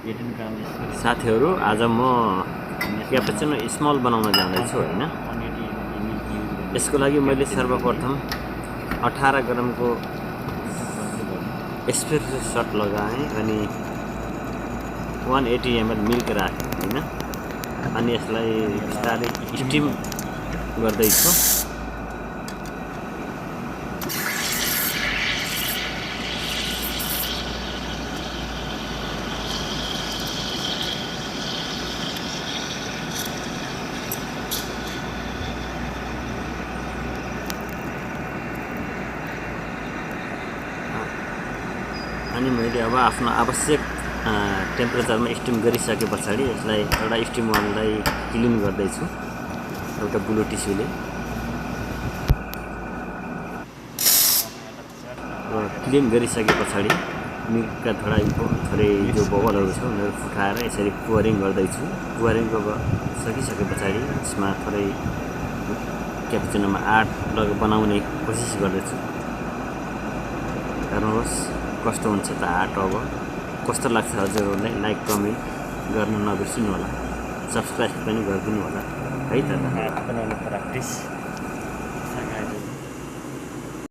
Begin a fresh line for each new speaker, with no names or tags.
साथीहरु आज म क्यापुचिनो स्मल बनाउन जाँदैछु हैन। यसको लागि मैले सर्वप्रथम 18 ग्रामको एस्प्रेसो शट लगाएँ अनि 180 ml मिल्क राखेँ हैन। अनि यसलाई बिस्तारै स्टिम गर्दैछु। अनि मैले अब आफ्नो आवश्यक टेम्परेचरमा स्टिम गरिसके पछाडी यसलाई एउटा स्टिम वाललाई क्लिन गर्दैछु एउटा ब्लू टिस्युले। क्लिन गरिसके पछाडी मिल्कका थोरै जो बबलहरु छ उनीहरु फुटाएर यसरी पोरिङ गर्दैछु। पोरिङ सकिसके पछाडी यसमा थोरै क्यापुचिनोमा आर्ट बनाउने कोसिस गर्दैछु। हेर्नुहोस् कस्तो हुन्छ त आर्ट। अब कस्तो लाग्छ हजुरहरुलाई लाइक कमेन्ट गर्न नबिर्सिनु होला। सब्स्क्राइब पनि गरिदिनु होला है त।
आर्ट बनाउने प्र्याक्टिस